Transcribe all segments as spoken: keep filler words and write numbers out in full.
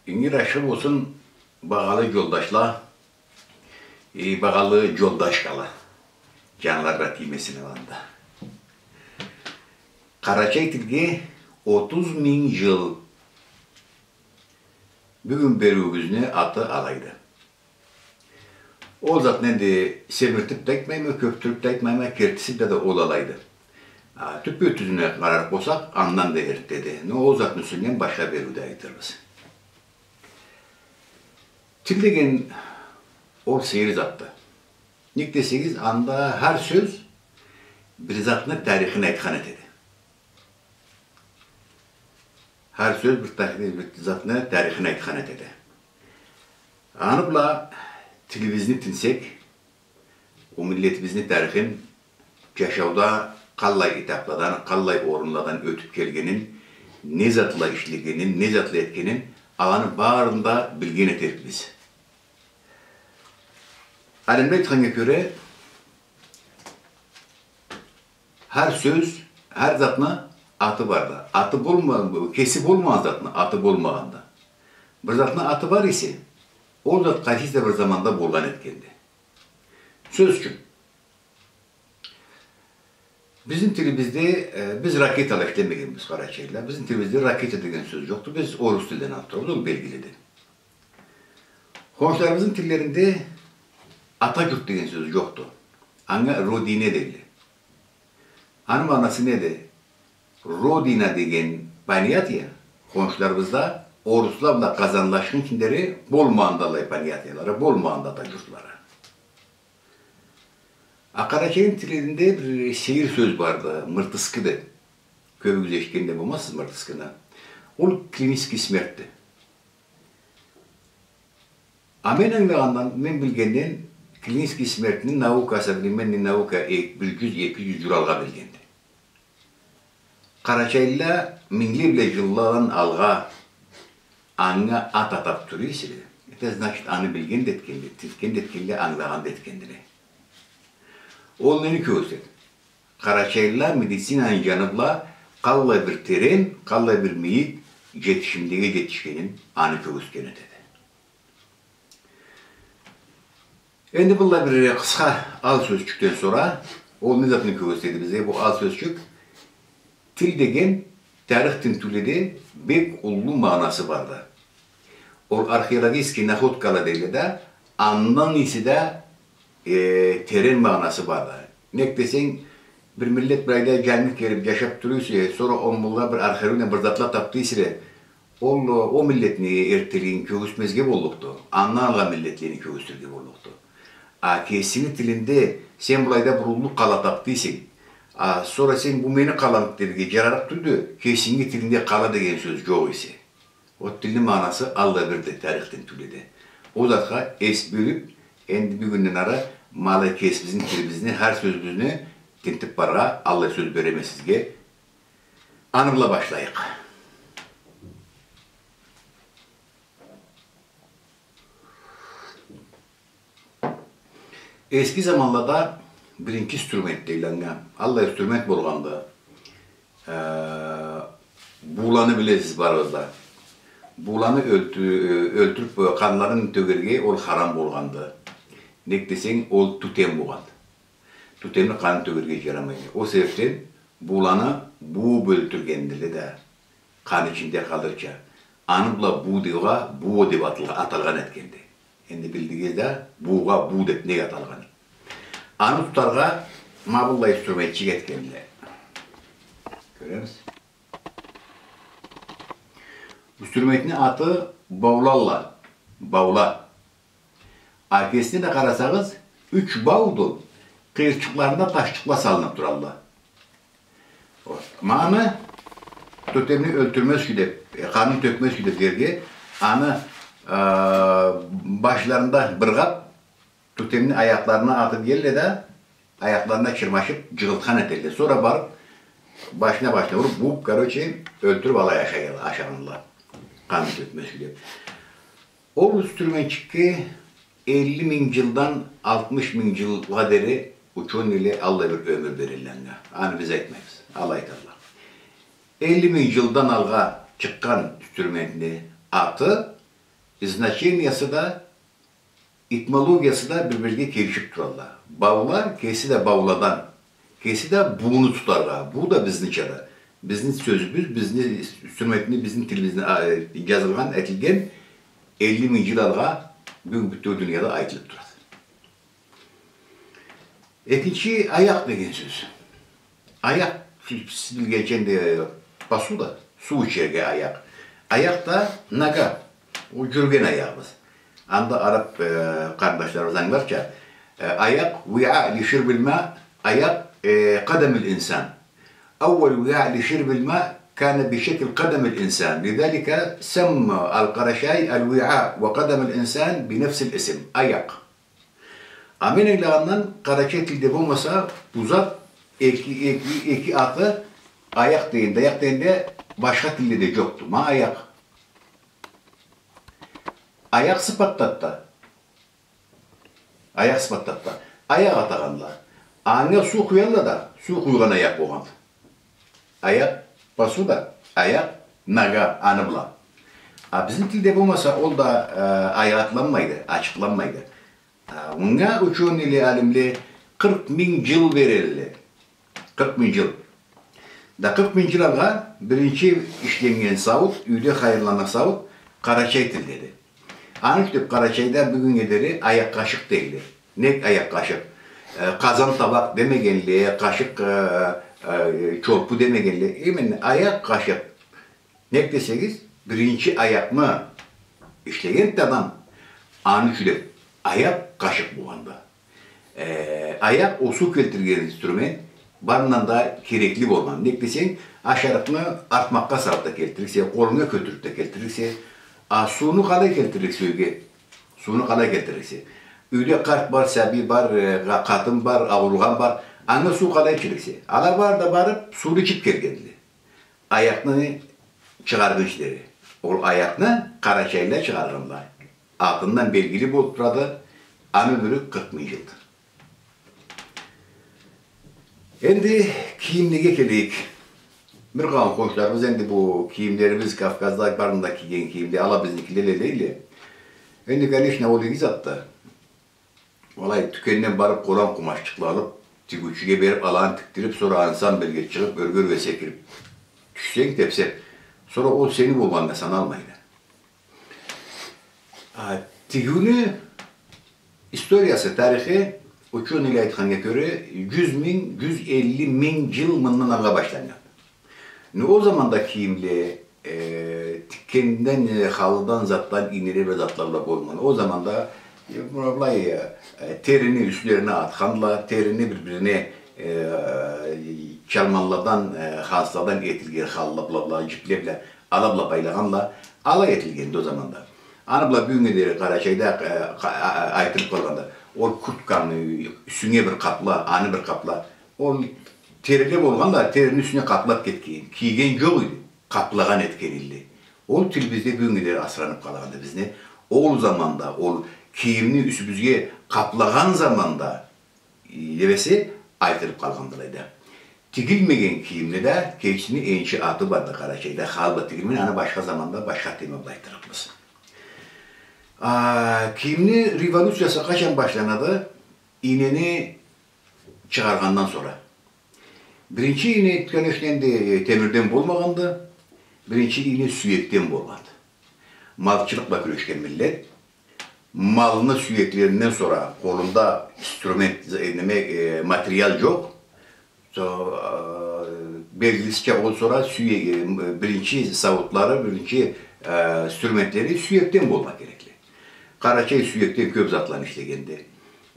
Ингир ашхы болсун, багъалы джолдашла, э, багъалы джолдашкала. Джанларына тиймесин аланы да. Къарачай тилге отуз минг джыл. Бюгюн бериуюбюзню аты алайды. Ол затны энди семиртиб да айтмайма, кёбдюрюб да айтмайма, кертиси бла да ол алайды. А, тюппе-тюзюне къарарыкъ болсакъ, андан да эртдеди. Но ол затны юсюнден башха бериуде айтырбыз. Тил деген ол сейир затды. Нек десегиз, анда хар сёз бир затны тарихин айтхан этеди. Хар сёз бир тарихи-, бир затны тарихин айтхан этеди. Аны бла тилибизни тинтсек, ол миллетибизни тарихин, джашауда къаллай этапладан, къаллай орунладан ётюб келгенин, не затла ишлегенин, не затла этгенин, аланы барын да билген этерикбиз. Алимле айтханнга кёре, хар сёз, хар затны аты барды. Аты болма-, кеси болмагъан затны аты болмагъанды. Бир затны аты бар эсе, ол зат къайсы да бир заманда болгъан этгенди. Сёз ючюн, бизни тилибизде, э, биз ракетала ишлемегенбиз, къарачайла. Бизни тилибизде ракета деген сёз джокъду. Биз орус тилден алыб турабыз, ол белгилиди. Хоншуларыбызны тиллеринде ата джурт деген сёз джокъду. Анга родина дейле. Аны магъанасы неди? Родина деген понятие хоншуларыбызда орусла бла къазанлашхынчы дери болмагъанды аллай понятиелары, болмагъанды ата джуртлары. А къарачайны тилинде бир сейир сёз барды, мыртыскы деб. Кёбюгюз эшитген да болмазсыз мыртыскыны. Ол клинический смертьди. А мен ангылагъандан, мен билгенден, клинический смертьни наука, современный наука, э, бир джюз, эки джюз джыл алгъа билгенди. Къарачайлыла мингле бла джылладан алгъа анга ат атаб тура эселе, это значит, аны билген да этгенле, тинтген да этгенле, ангылагъан да этгендиле. Ол нени кёргюзтеди? Къарачайлыла медицинаны джаны бла къаллай бир терен, къаллай бир мийик джетишимлеге джетишгенин аны кёргюзтген этеди. Энди быллай бир къысха ал сёзчюкден сора, ол не затны кёргюзтеди бизге бу ал сёзчюк? Тил деген тарих тинтиуледе бек уллу магъанасы барды. Ол археологический находкала дейле да, андан эсе да, э, терен магъанасы барды. Нек десенг, бир миллет былайда джангы келиб джашаб тура эсе, сора ол мулла бир археологиядан бир затла табды эселе, ол, ол миллетни эртделигин кёргюзтмезге боллукъду, андан алгъа миллетлени кёргюзтюрге боллукъду. А кесинги тилинде сен былайда бир уллу къала табды эсенг, а сора сен бу мени къалам дерге джарарыкъ тюлдю, кесинги тилинде къала деген сёз джокъ эсе. Ол тилни магъанасы аллай бирди тарих тинтиуледе. Ол затха эс бёлюб, энди бюгюнден ары ма алай кесибизни тилибизни, хар сёзюбюзню тинтиб барыргъа аллай сёз береме сизге. Аны бла башлайыкъ. Эски заманлада биринчи инструмент дейле анга. Аллай инструмент болгъанды. Э, бууланы билесиз барыгъыз да. Бууланы ёлтю-, э, ёлтюрюб, э, къанларын тёгерге ол харам болгъанды. Нек десенг, ол тотем болгъанды. Тотемни къанын тёгерге джарамайды. Ол себебден бууланы бууб ёлтюргендиле да, къан ичинде къалырча. Аны бла буу дегъа буу деб аталгъа-, аталгъан этгенди. Энди билдигиз да, буугъа буу деб нек аталгъанын. Аны тутаргъа ма быллай инструментчик этгендиле. Кёремиз. Инструментни аты баулалла. Баула. А кесине да къарасагъыз, юч бауду, къыйырчыкъларына ташчыкъла салыныб туралла. Вот. Ма аны тотемни ёлтюрмез ючюн деб, э, къанын тёкмез ючюн деб джерге, аны, э, башларында быргъаб, тотемни аякъларына атыб иелле да, аякъларына чырмашыб, джыгъылтхан этелле. Сора барыб, башына-башына уруб, бууб, короче, ёлтюрюб алай ашай-, ашагъанла. Къанын тёкмез ючюн деб. Ол инструментчикге элли минг джылдан алтмыш минг джылгъа дери учёныйле аллай бир ёмюр берелле анга. Аны биз айтмайбыз, ала айталла. Элли минг джылдан алгъа чыкъгъан инструментни аты значениясы да, этимологиясы да бир-бирге келишип туралла. Баула, кеси да бауладан, кеси да бууну тутаргъа, буу да бизнича да. Бизни сёзюбюз, бизни инструментни, бизни тилибизни, а, э, джазылгъан, этилген элли минг джыл алгъа бюгюн бютеу дунияда айтылып турады. Экинчи, аякъ деген сёз. Аякъ, сиз, сиз билгенча, энди, посуда, суу ичерге аякъ. Аякъ да нога, ол джюрюген аягъыбыз. Анда араб, э, къарындашларыбыз ангыларча, э, аякъ, وعاء لشرب الماء, аякъ, э, قدم الإنسان. أول وعاء لشرب الماء كان بشكل قدم الإنسان، لذلك سمى القرشاي الوعاء وقدم الإنسان بنفس الاسم، аякъ. А мен ангылагъандан, къарачай тилде болмаса, бу зат эки, эки, эки аты аякъ дегенде, аякъ дегенде башха тилде да джокъду. Ма аякъ. Аякъ сыпатдады да. Аякъ сыпатдады да. Аякъ атагъанла. Анга суу къуялла да, суу къуйгъан аякъ болгъанды. Аякъ, посуда, аякъ, нога, аны бла. А бизни тилде болмаса, ол да, э, аягъы аталанмайды, ачыкъланмайды. А, мынга учёныйле, алимле къыркъ минг джыл берелле. Къыркъ минг джыл. Да къыркъ минг джыл алгъа биринчи ишленнген сауут, юйде хайырланнган сауут къарачай тилдеди. Аны ючюн деб Къарачайда бюгюннге дери аякъ-къашыкъ дейле. Нек аякъ-къашыкъ? Э, къазан-табакъ демегенле, къашыкъ, э, э, чорпу демегенле. Именно аякъ-къашыкъ. Нек десегиз, биринчи аякъны ишлегенди адам, аны ючюн деб аякъ-къашыкъ болгъанды. Э, аякъ ол суу келтирген инструмент барындан да керекли болгъан. Нек десенг, ашарыкъны артмакъгъа салыб да келтирирсе, къолунга кётюрюб да келтирирсе, а сууну къалай келтирирсе юйге? Сууну къалай келтирирсе? Юйде къарт бар, сабий бар, э, къа-, къатын бар, ауругъан бар. Анга суу къалай ичирирсе? Ала бары да барыб, сууну ичиб келгендиле. Аякъны чыгъаргъынчы дери. Ол аякъны къарачайла чыгъаргъанла. Атындан белгили болуб турады, аны ёмюрю къыркъ минг джылды. Энди кийимлеге келейик. Бир къауум къоншуларыбыз энди бу кийимлерибиз, Кавказда барын да кийген кийимле, ала бизникиле дейле. Энди, конечно, ол иги затды. Алай тюкенден барыб, къуран къумаччыкъла алыб, тигиучюге бериб, аланы тикдириб, сора ансамбльге чыгъыб, ёрге-ёрге секириб тюшсенг, тепсеб, сора ол сени болгъаннга саналмайды. А, тигиуню историясы, тарихи, учёныйле айтханнга кёре, джюз минг, джюз элли минг джыл мындан алгъа башланнган. Ну, ол заманда кийимле, э, тикгенден, э, халыдан, затдан, ийнеле бла, затла бла болмагъан. Ол заманда, э, былай, э, терини юслерине атханла, терини бир-бирине, э, чалманладан, э, хансладан этилген халла бла, бла, джипле бла, ала бла байлагъанла, алай этилгенди ол заманда. Аны бла бюгюннге дери Къарачайда, э, къа-, а-, а-, айтылыб къалгъанды. Ол куртканы юсюнге бир къапла, аны бир къапла. Ол териле болгъанла, терини юсюне къаплаб кетген, кийген джокъ эди, къаплагъан этген эдиле. Ол тилибизде бюгюннге дери асраныб къалгъанды бизни. Ол заманда, ол кийимни юсюбюзге къаплагъан заманда, э, эсе, айтылыб къалгъанды алайда. Тигилмеген кийимни да кесини энчи аты барды Къарачайда, халы бла тигилмеген, аны башха заманда, башха тема бла айтырыкъбыз. А, кийимни революциясы къачан башланады? Ийнени чыгъаргъандан сора. Биринчи ийне, конечно, энди, э, темирден болмагъанды. Биринчи ийне сюекден болгъанды. Малчылыкъ бла кюрешген миллет малны сюеклеринден сора, къолунда инструмент, э, неме, э, материал джокъ. Со-, э, белгилисича, ол сора сюе-, э, биринчи сауутлары, биринчи, э, инструментлери сюекден болма керекли. Къарачай сюекден кёб затланы ишлегенди.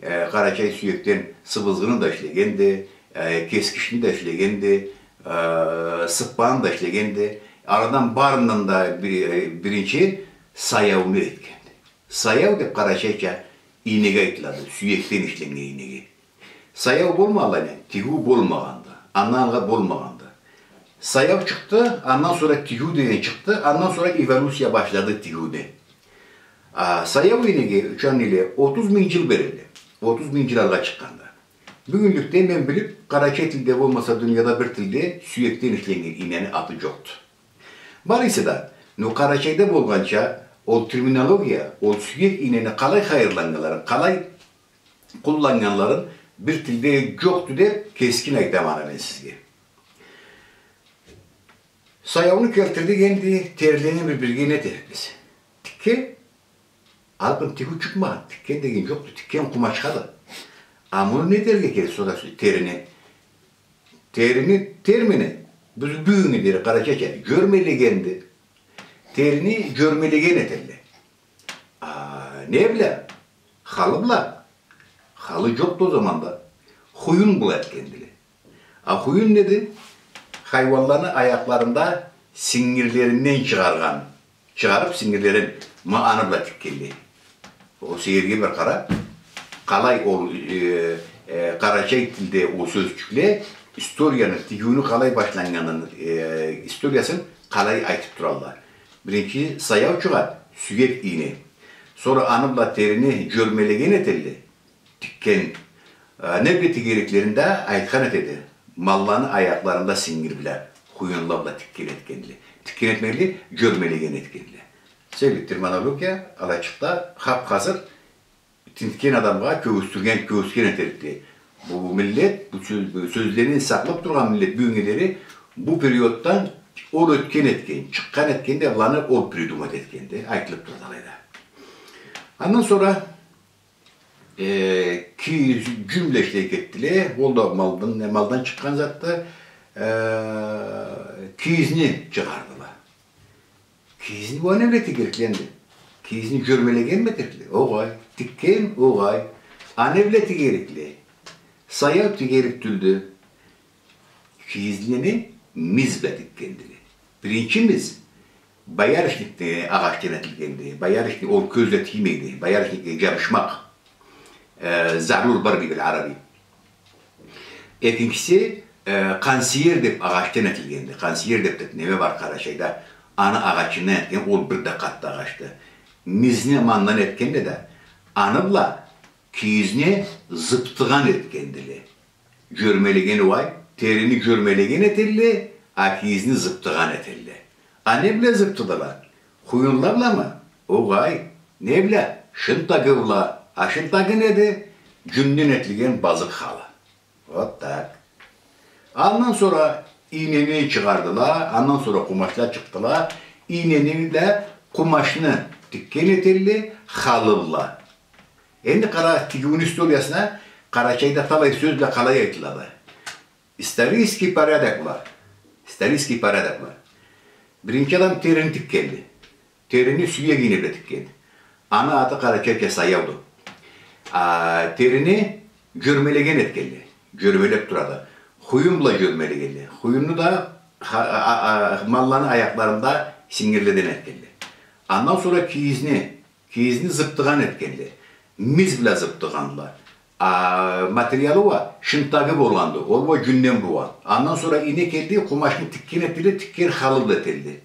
Э, къарачай сюекден сыбызгъыны да ишлегенди, э, кескични да ишлегенди, э, сыппаны да ишлегенди. Аладан барындан да би-, э, биринчи саяуну этгенди. Саяу деб къарачайча ийнеге айтылады, сюекден ишленнген ийнеге. Саяу болмагъанлай, тигиу болмагъанды, андан алгъа болмагъанды. Саяу чыкъды, андан сора тигиу деген чыкъды, андан сора эволюция башлады тигиуде. А, саяу ийнеге, учёныйле, отуз минг джыл берелле. Отуз минг джыл алгъа чыкъгъанды. Бюгюнлюкде мен билиб, къарачай тилде болмаса, дунияда бир тилде сюекден ишленнген ийнени аты джокъду. Бар эсе да, ну, Къарачайда болгъанча, Ол терминология, ол сюек ийнени къалай хайырланнганларын, къалай къулланнганларын бир тилде джокъду деб кескин айтама аны мен сизге. Саяуну келтирдик, энди терилени бир-бирге не этерикбиз? Тиккен, алкъын тигиу чыкъмагъан, тиккен деген джокъду, тиккен къумачхады. А муну не этерге керек, сора терини? Терини термини, биз бюгюннге дери къарачайча джёрмелегенди. Терини джёрмелеген этелле. А не бла? Халы бла. Халы джокъду ол заманда. Хуюн бла этгендиле. А хуюн неди? Хайуанланы аякъларында сингирлеринден чыгъаргъан, чыгъарыб сингирлерин, ма аны бла тикгенле. Ол сейирге бир къара. Къалай ол, э, э, къарачай тилде ол сёзчюкле историяны, тигиуню къалай башланнганын, э, историясын къалай айтыб туралла. Биринчи саяу чыгъа, сюек ийне. Сора аны бла терини джёрмелеген этелле. Тикген, э, не бла тигериклерин да айтхан этеди. Малланы аякъларында сингир бла, хуюнла бла тикген этгенле. Тикген этмегенле, джёрмелеген этгенле. Себеб терминология алайчыкъда хап-хазыр тинтген адамгъа кёргюзтюрген, кёргюзтген этерикди. Бу миллет, бу сё-, бу сёзлени сакълаб тургъан миллет бюгюннге дери бу периоддан ол ётген этген, чыкъгъан этген да, быланы ол придумать этгенди, айтылыб турады алайда. Андан сора, э, кийиз джюн бла ишлей кетдиле, ол да малдан, малдан чыкъгъан затды, э, кийизни чыгъардыла. Кийизни уа не бла тигерикди энди? Кийизни джёрмелегенми этерикле? Огъай. Тикген? Огъай. А не бла тигерикле? Саяу тигерик тюлдю. Кийизни миз бла тикгендиле. Биринчи миз боярышникни агъачдан этилгенди. Боярышник ол кёзге тиймейди. Боярышник, э, джабышмакъ. Э, زعلول بري بالعربي. Экинчиси, э, къансиер деб агъачдан этилгенди. Къансиер деб да неме бар Къарачайда. Аны агъачындан этген, ол бир да къаты агъачды. Мизни ма андан этгенле да, аны бла кийизни зыбтыгъан этгендиле. Джёрмелеген уай, терини джёрмелеген этелле, а кийизни зыбтыгъан этелле. А не бла зыбтыдыла? Хуюнла бламы? Огъай. Не бла? Шынтагы бла. А шынтагы неди? Джюнден этилген базыкъ халы. Вот так. Андан сора ийнени чыгъардыла, андан сора къумачла чыкъдыла. Ийнени бла къумачны тикген этелле халы бла. Энди къара, тигиуню историясына Къарачайда талай сёз бла къалай айтылады. Исторический порядок бла. Исторический порядок бла. Биринчи адам терини тикгенди. Терини сюек ийне бла тикген. Аны аты къарачайча саяуду. А, терини джёрмелеген этгенле. Джёрмелеб турады. Хуюн бла джёрмелегенле. Хуюнну да ха-, а, а, а, малланы аякъларында сингирледен этгенле. Андан сора кийизни, кийизни зыбтыгъан этгенле. Миз бла зыбтыгъанла. А, материалы уа шынтагы болгъанды. Ол уа джюнден болгъан. Андан сора ийне келди, къумачны тикген этдиле, тикген халы бла этелле.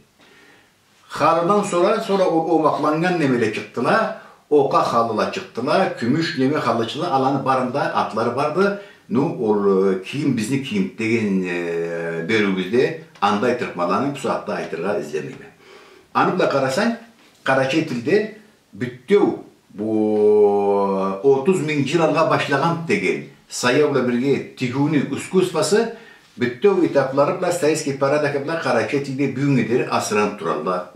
Халыдан сора, сора ол омакъланнган немеле чыкъдыла, окъа халыла чыкъдыла, кюмюш неме халычыла, аланы барында атлары барды. Ну, ол, э, кийим, бизни кийим деген, э, бериуюбюзде анда айтырыкъма, аланы бусагъатда айтыргъа излемейме. Аны бла къарасанг, къарачай тилде бютеу бу отуз минг джыл алгъа башлагъан деген саяу бла бирге тигиуню искусствосы бютеу этаплары бла, исторический порядокы бла къарачай тилде бюгюннге дери асыралыб туралла.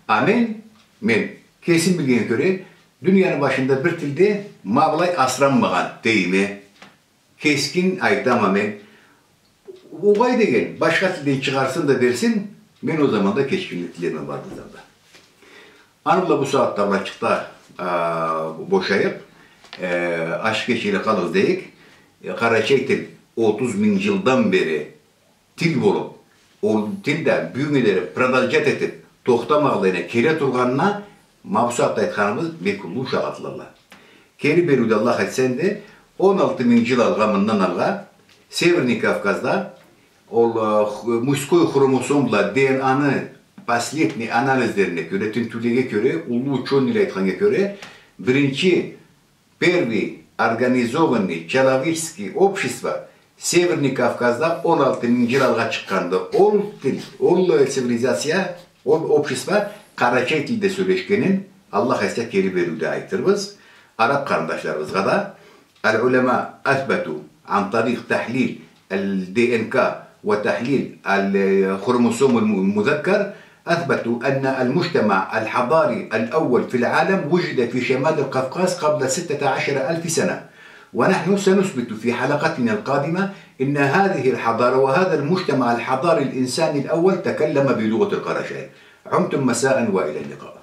А мен, мен кесим билгеннге кёре, дунияны башында бир тилде ма былай асыралмагъан дейме. Кескин айтама мен. Огъай деген, башха тилден чыгъарсын да берсин, мен ол заманда кечгинлик тилерме барыбыздан да. Аны бла бусагъатда былайчыкъда, а, бошайыкъ, э, ашхы кечели къалыгъыз дейик. Э, къарачай тил отуз минг джылдан бери тил болуб, ол тил да бюгюннге дери продолжать этиб, тохтамагъанлай келе тургъанына ма бусагъатда айтханыбыз бек уллу шагъатлыкъла. Кери бериуде, Аллах айтса энди, он алты минг джыл алгъа, мындан алгъа, Северный Кавказда ол, э, ху-, мужской хромосом бла ДНА-ны последний анализлерине кёре, тинтиулеге кёре, уллу учёныйле айтханнга кёре, биринчи первый организованный человеческий общество Северный Кавказда он алты минг джыл алгъа чыкъгъанды. Ол тил, ол, э, цивилизация, ол общество Къарачай тилде сёлешгенин, Аллах айтса, кери бериуде айтырбыз. Араб къарындашларыбызгъа да, العلماء أثبتوا عن طريق تحليل ال دي إن كي وتحليل الخروموسوم الم-، المذكر، أثبتوا أن المجتمع الحضاري الأول في العالم وجد في شمال القفقاز قبل ستة عشر ألف سنة. ونحن سنثبت في حلقتنا القادمة أن هذه الحضارة وهذا المجتمع الحضاري الإنساني الأول تكلم بلغة القراشاي. عمتم مساء وإلى اللقاء.